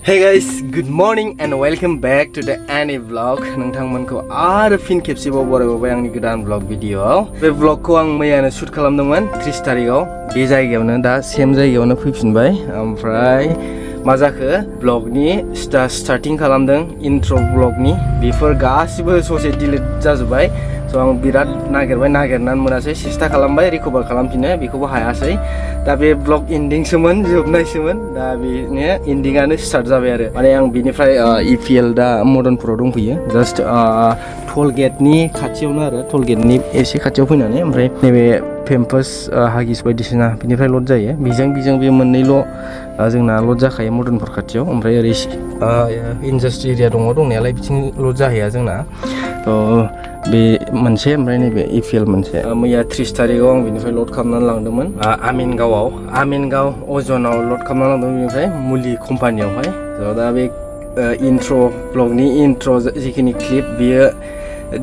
Hey guys, good morning and welcome back to the Annie vlog. नोंथांमोनखौ आरो फिन खेबसेबाव बरायबावबाय आंनि गोदान vlog भिडियोआव। बे vlogखौ आं मैयानो शुट खालामदोंमोन 30 तारिखाव। बे जायगायावनो दा सेम जायगायावनो फैफिनबाय। ओमफ्राय मा जाखो vlogनि स्टार्टिं खालामदों इन्ट्रो vlogनि बेफोर गासिबो ससे डिलीट जाजोब्बाय। स' आं बिराद नागिरनानै मोनासै सेस्था खालामबाय रिकभार खालामफिननो बेखौबो हायासै। दा बे vlog एन्डिंसोमोन जोबनायसोमोन दा बेनो एन्डिंआनो स्टार्ट जाबाय आरो माने आं बिनिफ्राय इपिएल दा मदनपुराव दंफैयो जास्ट टल गेटनि खाथियावनो आरो टल गेटनि एसे खाथियाव फैनानै ओमफ्राय नैबे पेम्पास हागिस बायदिसिना बिनिफ्राय लड जायो बिजों बे मोननैल' जोंना लड जाखायो मदनपुर खाथियाव ओमफ्राय ओरै इन्डास्ट्रि एरिया दंनायालाय बिथिं लड जाहैया जोंना थ' बे मोनसे ओमफ्राय नैबे इपिएल मोनसे मैया 30 तारिखाव आं बिनिफ्राय लड खालामनानै लांदोंमोन आमिनगाव अजनाव लड खालामनानै लांदोंमोन बिनिफ्राय मुलि कम्पानियावहाय थ' दा बे इन्ट्र ब्लगनि इन्ट्र जिखिनि क्लिप बियो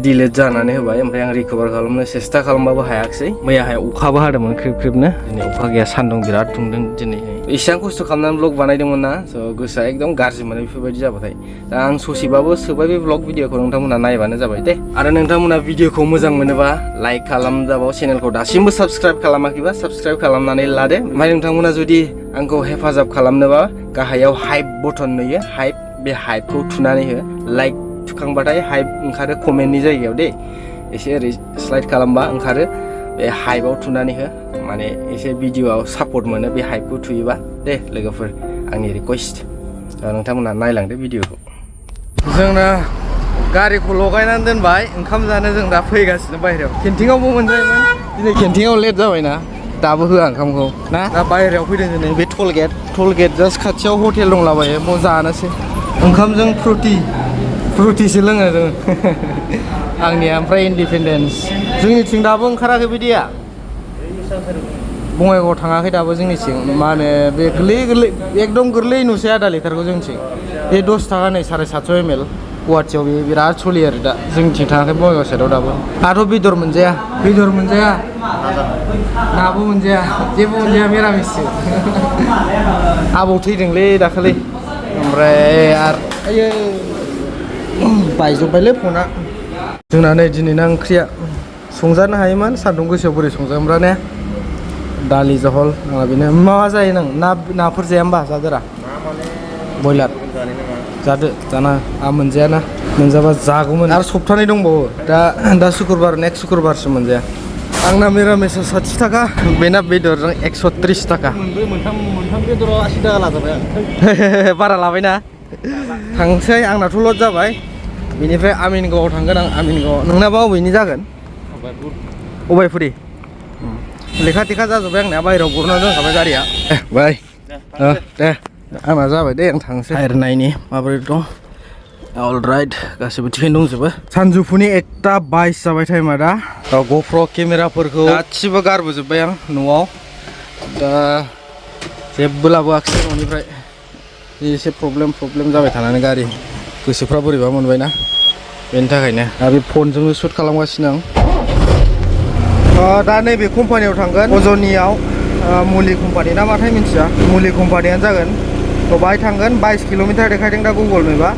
डिलीट जानानै होबाय ओमफ्राय आं रिकभार खालामनो सेस्था खालामबाबो हायाखिसै मैयाहाय अखाबो हादोंमोन ख्रिब-ख्रिबनो दिनै अखा गैया सान्दुं बिराद दुंदों दिनै एसेबां खस्थ' खालामनानै ब्लग बानायदोंमोन ना स' गोसोआ एकदम गाज्रि मोनो बेफोरबायदि जाबाथाय दा आं ससेबाबो सोबाय बे ब्लग भिडियोखौ नोंथांमोना नायबानो जाबाय दे आरो नोंथांमोना भिडियोखौ मोजां मोनोबा लाइक खालामजाबाव चेनेलखौ दासिमबो साबस्क्राइब खालामाखैबा साबस्क्राइब खालामनानै लादो ओमफ्राय नोंथांमोना जुदि आंखौ हेफाजाब खालामनोबा गाहायाव हाइप बटन नुयो हाइप बे हाइपखौ थुनानै हो लाइक थुखांबाथाय हाइप ओंखारो कमेन्टनि जायगायाव दे एसे ओरै स्लाइड खालामबा ओंखारो बे हाइपआव थुनानै हो माने एसे भिडियोआव सापर्ट मोनो बे हाइपखौ थुयोबा दे लोगोफोर आंनि रिक्वेस्ट नोंथांमोना नायलांदो भिडियोखौ जोंना गारिखौ लगायनानै दोनबाय ओंखाम जानो जों दा फैगासिनो बाहेरायाव केन्टिनावबो मोनजायोमोन दिनै केन्टिनाव लेट जाबायना दाबो होआ ओंखामखौ ना दा बाहेरायाव फैदों दिनै बे टल गेट जास्ट खाथियाव हटेल दंलाबायो बाव जानोसै ओंखामजों फ्रुटिसो लोङो जों आंनिया ओमफ्राय इन्डिपेन्डेन्स जोंनिथिं दाबो ओंखाराखै बिदिया बङाइगावआव थाङाखै दाबो जोंनिथिं मा होनो बे गोरलै एकदम गोरलै नुसै आधा लिटारखौ जोंनिथिं बे 10 थाखा नै 750 ml गुवाहाटियाव बे बिराद सोलियो आरो दा जोंनिथिं थाङाखै बङाइगाव साइडआव दाबो आरो बेदर मोनजाया नाबो मोनजाया जेबो मोनजाया मिरामिससो आबौ थैदोंलै दाखालि ओमफ्राय आरो आयो बायजोब्बायलै फना जोंना नै दिनैना ओंख्रिया संजानो हायोमोन सान्दुं गोसायाव बोरै संजायोब्रा ने दालि जहल आंना बेनो मा जायो नों नाफोर जाया होमबा जादोरा बयलार जादो जाना आं मोनजायाना मोनजाबा जागौमोन आरो सप्तानै दंबावो दा शुक्रबार नेक्स्ट शुक्रबारसो मोनजाया आंना मिरामिसा 60 थाखा बेना बेदरजों 130 थाखा मोनथाम बेदराव 80 थाखा लाजाबाय बारा लाबायना थांसै आंनाथ' लड जाबाय बेनिफ्राय आमिनगावआव थांगोन आं आमिनगावआव नोंनाबा अबेनि जागोन अबायपुरि लेखा थेखा जाजोब्बाय आंना बाहेरायाव गुरना दोनखाबाय गारिया बाय दे आंना जाबाय दे आं थांसै टायार नायनि माबोरै दं अलराइट गासिबो थिगैनो दंजोबो सानजौफुनि 1:22 जाबाय टाइमा दा गप्र' केमेराफोरखौ गासिबो गारबोजोब्बाय आं न'आव दा जेबो लाबोआखिसै न'निफ्राय एसे प्रब्लेम जाबाय थानानै गारि गोसोफ्रा बोरैबा मोनबायना बेनि थाखायनो दा बे फनजोंनो शुट खालामगासिनो आं दा नैबे कम्पानियाव थांगोन अजनियाव मुलि कम्पानि ना माथाय मिन्थिया मुलि कम्पानियानो जागोन थ' बाहाय थांगोन 22 किल'मिटार देखायदों दा गुगल मेपआ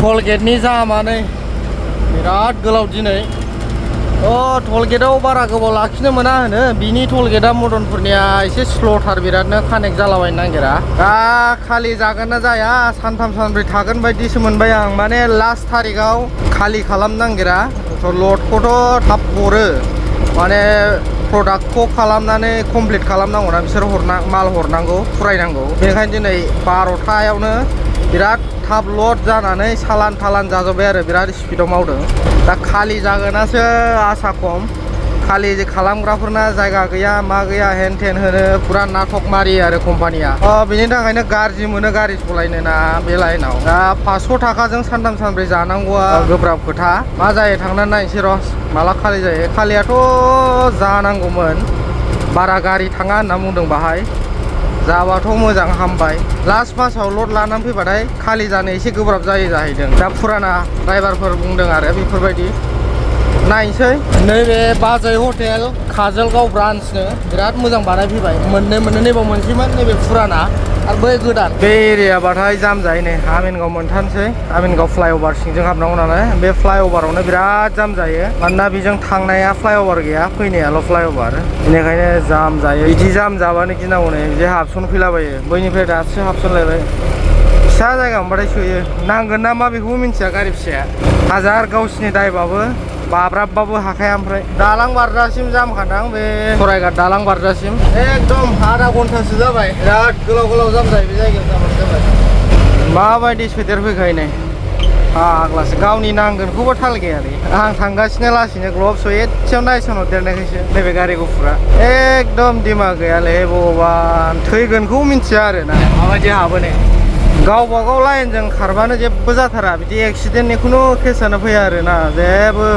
टल गेटनि जामा नै बिराद गोलाव दिनै टल गेटआव बारा गोबाव लाखिनो मोना होनो बिनि टल गेटआ मदनपुरनिया एसे स्ल'थार बिरादनो कानेक्ट जालाबायनो नागिरा दा खालि जागोन ना जाया सानथाम सानब्रै थागोन बायदिसो मोनबाय आं माने लास्ट थारिखाव खालि खालामनो नागिरा लडखौथ' थाब हरो माने प्रडाक्टखौ खालामनानै कमप्लिट खालामनांगौना बिसोर माल हरनांगौ फुरायनांगौ बेनिखायनो दिनै 12थायावनो बिराद थाब लड जानानै सालान थालान जाजोब्बाय आरो बिराद स्पिडाव मावदों दा खालि जागोनासो आसा खम खालि खालामग्राफोरना जायगा गैया मा गैया हेन थेन होनो पुरा नाटक मारियो आरो कम्पानिया बिनि थाखायनो गाज्रि मोनो गारि सालायनो ना बे लाइनाव दा 500 थाखाजों सानथाम सानब्रै जानांगौआ गोब्राब खोथा मा जायो थांनानै नायनोसै र' माला खालि जायो खालियाथ' जानांगौमोन बारा गारि थाङा होनना बुंदों बाहाय जाबाथ' मोजां हामबाय लास्ट मासाव लड लानानै फैबाथाय खालि जानो एसे गोब्राब जायो जाहैदों दा फुराना ड्राइभारफोर बुंदों आरो बेफोरबायदि नायनोसै नैबे बाजै हटेल काजलगाव ब्रान्सनो बिराद मोजां बानायफैबाय मोननै नैबाव मोनसेमोन नैबे फुराना आरो बै गोदान बे एरियाबाथाय जाम जायो नै आमिनगाव मोनथारनोसै आमिनगाव फ्लाइअभार सिंजों हाबनांगौ नालाय बे फ्लाइअभारावनो बिराद जाम जायो मानोना बेजों थांनाया फ्लाइअभार गैया फैनायाल' फ्लाइअभार बेनिखायनो जाम जायो बिदि जाम जाबानो गिनांगौ नै बिदि हाबसन फैलाबायो बैनिफ्राय दासो हाबसनलायबाय फिसा जायगा मोनबाथाय सोयो नांगोन ना मा बेखौबो मिन्थिया गारि फिसाया हाजार गावसिनि दायबाबो बाब्राबबाबो हाखाया ओमफ्राय दालां बारजासिम जामखादां बे सरायघाट दालां बारजासिम एकदम आधा घन्टासो जाबाय बिराद गोलाव गोलाव जाम जायो बे जायगायाव जाबानो जाबाय माबायदि सोदेर फैखायो नै फाग्लासो गावनि नांगोनखौबो थाल गैया नै आं थांगासिनो लासैनो ग्लब्स एसेयाव नायसनहरदेरनायखायसो नैबे गारि गुफुरा एकदम दिमाग गैयालै भगबान थैगोनखौ मिन्थिया आरो ना माबायदि हाबो नै गावबा गाव लाइनजों खारबानो जेबो जाथारा बिदि एक्सिडेन्टनि खुनु केसानो फैया आरोना जेबो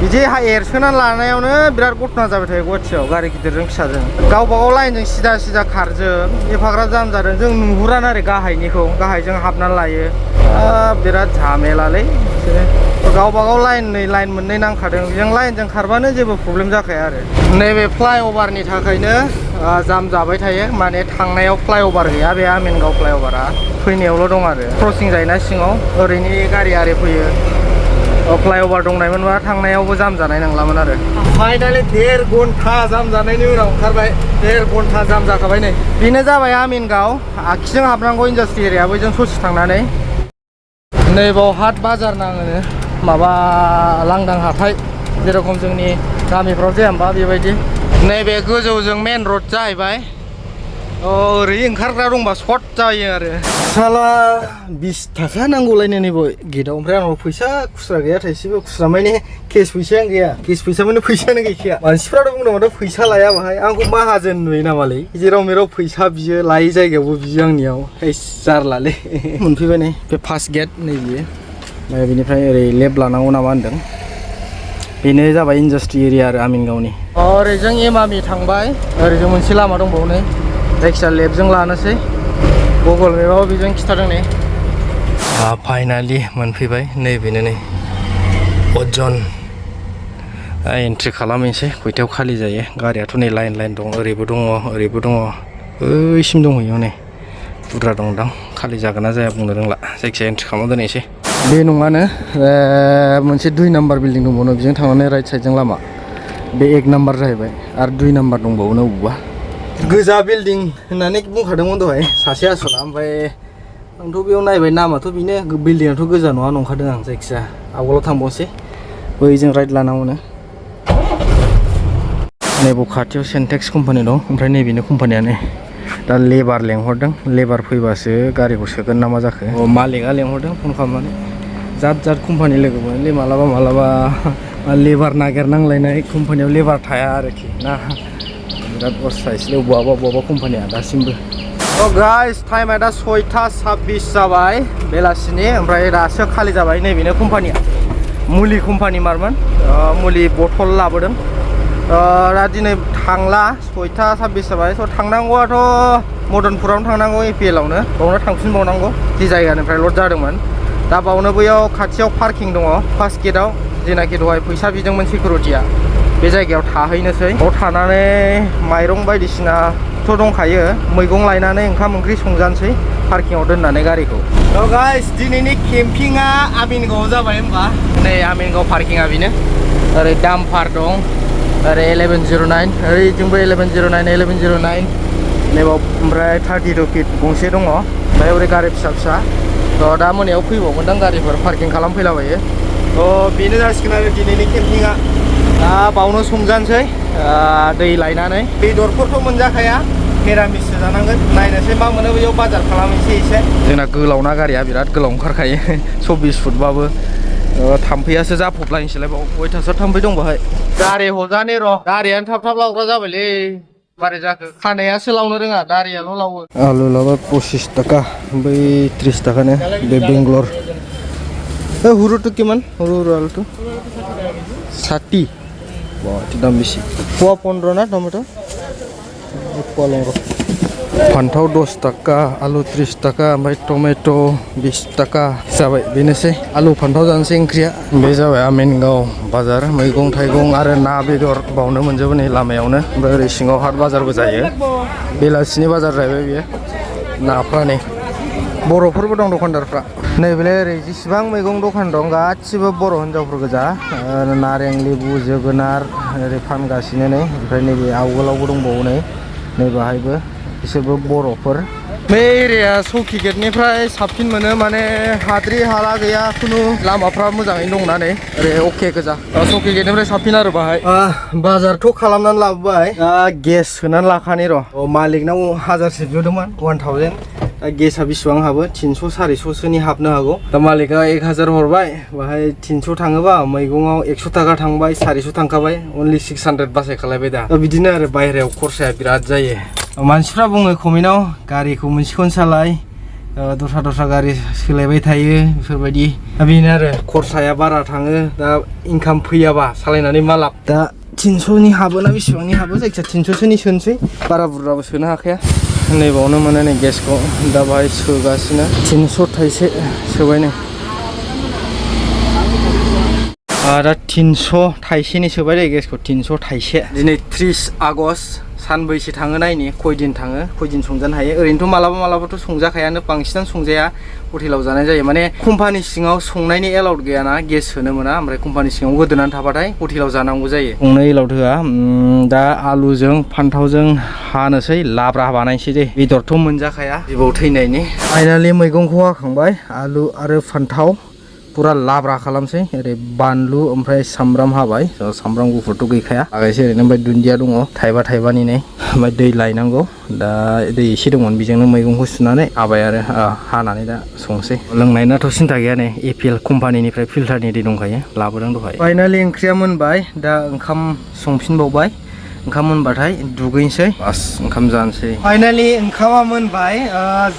बिदि एरसोनानै लानायावनो बिराद घटना जाबाय थायो गुवाहाटियाव गारि गिदिरजों फिसाजों गावबा गाव लाइनजों सिदा सिदा खारजोब एफाग्राब जाम जादों जों नुहुरानो आरो गाहायनिखौ गाहायजों हाबनानै लायो बिराद झामेलालै गावबा गाव लाइन मोननै नांखादों बेजों लाइनजों खारबानो जेबो प्रब्लेम जाखाया आरो नैबे फ्लाइअभारनि थाखायनो जाम जाबाय थायो माने थांनायाव फ्लाइअभार गैया बे आमिनगाव फ्लाइअभारा फैनायावल' दं आरो क्रसिं जायोना सिङाव ओरैनो गारि आरि फैयो फ्लाइअभार दंनायमोनबा थांनायावबो जाम जानाय नंलामोन आरो फाइनालि 1.5 घन्टा जाम जानायनि उनाव ओंखारबाय 1.5 घन्टा जाम जाखाबाय नै बेनो जाबाय आमिनगाव आखिजों हाबनांगौ इन्डास्ट्रि एरिया बैजों ससे थांनानै नैबाव हाट बाजार नाङो माबा लांदां हाथाय जेरखम जोंनि गामिफ्राव जाया होमबा बेबायदि नैबे गोजौजों मेन रड जाहैबाय ओरै ओंखारग्रा दंबा सर्ट जायो आरो साला 20 थाखा नांगौलायनो नैबे गेटआव ओमफ्राय आंनाव फैसा खुस्रा गैया थाइसेबो खुस्रा माने केस फैसायानो गैया केस फैसा माने फैसायानो गैखाया मानसिफ्राथ' बुंदों माथो फैसा लाया बाहाय आंखौ माहाजोन नुयो नामालै जेराव मेराव फैसा बियो लायै जायगायावबो बियो आंनियाव जारलालै मोनफैबाय नै बे फार्स्ट गेट नै बियो ओमफ्राय बेनिफ्राय ओरै लेफ्ट लानांगौ नामा होनदों बेनो जाबाय इन्डास्ट्रि एरिया आरो आमिनगावनि ओरैजों एमामि थांबाय ओरैजों मोनसे लामा दंबावो नै जायखिया लेफ्टजों लानोसै गुगल मेपाव बेजों खिथादों नै फाइनालि मोनफैबाय नैबेनो नै अजन एन्ट्रि खालामहैनोसै खयथायाव खालि जायो गारियाथ' नै लाइन दं ओरैबो दङ ओरैबो दङ बैसिम दंहैयो नै बुरजा दंदां खालि जागोन ना जाया बुंनो रोंला जायखिया एन्ट्रि खालामना दोननोसै बे नङानो मोनसे 2 नाम्बार बिल्डिं दंबावो बेजों थांनानै राइट साइडजों लामा बे 1 नाम्बार जाहैबाय आरो 2 नाम्बार दंबावो बबेबा गोजा बिल्डिं होननानै बुंखादोंमोन दहाय सासे आसला ओमफ्राय आंथ' बेयाव नायबाय नामाथ' बेनो बिल्डिंआथ' गोजा नङा नंखादों आं जायखिया आवगोलाव थांबावनोसै बैजों राइट लानांगौनो नैबाव खाथियाव सेन्टेक्स कम्पानि दं ओमफ्राय नैबेनो कम्पानियानो दा लेबार लेंहरदों लेबार फैबासो गारिखौ सोगोन ना मा जाखो मालिकआ लेंहरदों फन खालामनानै जात कम्पानि लोगो मोनोलै मालाबा लेबार नागिरनांलायनाय कम्पानियाव लेबार थाया आरोखि ना बिराद असाइसलै बबेबा कम्पानिया दासिमबो गाइस टाइमा दा 6:26 जाबाय बेलासिनि ओमफ्राय दासो खालि जाबाय नैबेनो कम्पानिया मुलि कम्पानि मारमोन मुलि बथल लाबोदों दा दिनै थांला 6:26 जाबाय थांनांगौआथ' मदनपुरावनो थांनांगौ APL आवनो बावनो थांफिनबावनांगौ जि जायगानिफ्राय लड जादोंमोन दा बावनो बैयाव खाथियाव पार्किं दङ फार्स्ट गेटआव जेनाखि दहाय फैसा बिदोंमोन सिकिउरिटिया बे जायगायाव थाहैनोसै बाव थानानै माइरं बायदिसिनाथ' दंखायो मैगं लायनानै ओंखाम ओंख्रि संजानोसै पार्किंआव दोननानै गारिखौ गाइस दिनैनि केम्पिंआ आमिनगावआव जाबाय होमबा नै आमिनगाव पार्किंआ बेनो ओरै डाम्पार दं ओरै 1109 ओरैजोंबो 1109 नैबाव ओमफ्राय 32 फिट गंसे दङ ओमफ्राय ओरै गारि फिसा दा मोनायाव फैबावगोनदां गारिफोर पार्किं खालामफैलाबायो बेनो जासिगोन आरो दिनैनि केम्पिंआ दा बावनो संजानोसै दै लायनानै बेदरफोरथ' मोनजाखाया मिरामिससो जानांगोन नायनोसै मा मोनो बैयाव बाजार खालामनोसै एसे जोंना गोलावना गारिया बिराद गोलाव ओंखारखायो 24 फुटबाबो थाम्फैयासो जाफबलायनोसैलाय बाव अयथासार थाम्फै दं बाहाय गारि हजाने र' गारियानो थाब लावग्रा जाबायलै मारै जाखो खानायासो लावनो रोङा दारियाल' लावो आलु लाबा 25 टाका बै 30 टाकानो बे बेंगलर हुरु तो किमान हुरु आलु तो 60 wah itu dalam bisi kuah 15 na tomato kuah lengkap फान्थाव 10 टाका आलु 30 टाका ओमफ्राय टमेट' 20 टाका जाबाय बेनोसै आलु फान्थाव जानोसै ओंख्रिया बे जाबाय आमिनगाव बाजार मैगं थाइगं आरो ना बेदर बावनो मोनजोबो नै लामायावनो ओमफ्राय ओरै सिङाव हाट बाजारबो जायो बेलासिनि बाजार जाहैबाय बेयो नाफ्रा नै बर'फोरबो दं दखानदारफ्रा नैबेलाय ओरै जेसेबां मैगं दखान दं गासिबो बर' हिनजावफोर गोजा नारें लेबु जोगोनार ओरै फानगासिनो नै ओमफ्राय नैबे आवगोलावबो दंबावो नै बाहायबो बिसोरबो बर'फोर बे एरिया सौखि गेटनिफ्राय साबसिन मोनो माने हाद्रि हाला गैया खुनु लामाफ्रा मोजाङैनो दंना नै ओरै अके गोजा सौखि गेटनिफ्राय साबसिन आरो बाहाय बाजारथ' खालामनानै लाबोबाय गेस सोनानै लाखानि र' मालिकनाव 1000सो बिहरदोंमोन 1000 गेसा बेसेबां हाबो 300 400 सोनि हाबनो हागौ दा मालिका 1000 हरबाय बाहाय 300 थाङोबा मैगङाव 100 थाखा थांबाय 400 थांखाबाय अनलि 600 बासाय खालायबाय दा बिदिनो आरो बायहेरायाव खरसाया बिराद जायो मानसिफ्रा बुङो कमेन्टआव गारिखौ मोनसेखौनो सालाय दस्रा गारि सोलायबाय थायो बेफोरबायदि बेनो आरो खरसाया बारा थाङो दा इनकाम फैयाबा सालायनानै मा लाब दा 300 नि हाबोना बेसेबांनि हाबो जायखिया 300 सोनि सोनोसै बारा बुरजाबो सोनो हाखाया नैबावनो मोनो नै गेसखौ दा बाहाय सोगासिनो 300 थाइसे सोबाय नै दा 300 थाइसेनि सोबाय दे गेसखौ 300 थाइसे दिनै 30 आगस्ट सानबैसे थाङो नायनि खयदिन थाङो खयदिन संजानो हायो ओरैनोथ' मालाबाथ' संजाखायानो बांसिनानो संजाया हटेलाव जानाय जायो माने कम्पानि सिङाव संनायनि एलाउड गैयाना गेस सोनो मोना ओमफ्राय कम्पानि सिङाव गोदोनानै थाबाथाय हटेलाव जानांगौ जायो संनो एलाउड होआ दा आलुजों फान्थावजों हानोसै लाब्रा बानायनोसै दे बेदरथ' मोनजाखाया जिबौ थैनायनि फाइनालि मैगंखौ हाखांबाय आलु आरो फान्थाव पुरा लाब्रा खालामसै ओरै बानलु ओमफ्राय सामब्राम हाबाय सामब्राम गुफुरथ' गैखाया लागायसै ओरैनो ओमफ्राय दुन्दिया दङ थाइबानि नै ओमफ्राय दै लायनांगौ दा दै एसे दंमोन बेजोंनो मैगंखौ सुनानै हाबाय आरो हानानै दा संसै लोंनायनाथ' सिन्था गैया नै एपिएल कम्पानिनिफ्राय फिल्टारनि दै दंखायो लाबोदों दहाय फाइनालि ओंख्रिया मोनबाय दा ओंखाम संफिनबावबाय ओंखाम मोनबाथाय दुगैनोसै बास ओंखाम जानोसै फाइनालि ओंखामा मोनबाय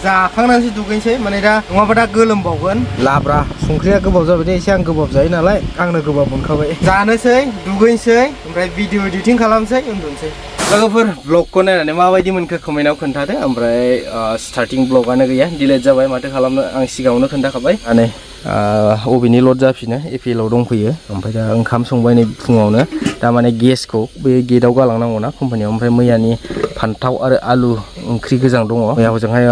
जाखांनानैसो दुगैनोसै माने दा नङाबा दा गोलोमबावगोन लाब्रा संख्रिया गोबाब जाबाय दे एसे आं गोबाब जायो नालाय आंनो गोबाब मोनखाबाय जानोसै दुगैनोसै ओमफ्राय भिडिअ एडिटिं खालामसै उन्दुनोसै लोगोफोर ब्लगखौ नायनानै माबायदि मोनखो कमेन्टआव खोन्थादो ओमफ्राय स्टार्टिं ब्लगानो गैया डिलेट जाबाय माथो खालामनो आं सिगाङावनो खोन्थाखाबाय नै अबेनि लड जाफिनो एपिएलआव दंफैयो ओमफ्राय दा ओंखाम संबाय नै फुङावनो दा माने गेसखौ बे गेटआव गालांनांगौ ना कम्पानियाव ओमफ्राय मैयानि फान्थाव आरो आलु ओंख्रि गोजां दङ मैया हजोंहाय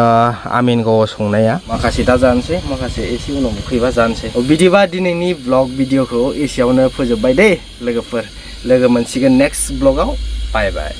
आमिनगावआव संनाया माखासे दा जानोसै माखासे एसे उनाव फैबा जानोसै बिदिबा दिनैनि ब्लग भिडिअखौ एसेयावनो फोजोबबाय दे लोगोफोर लोगो मोनसिगोन नेक्स्ट ब्लगाव बाय बाय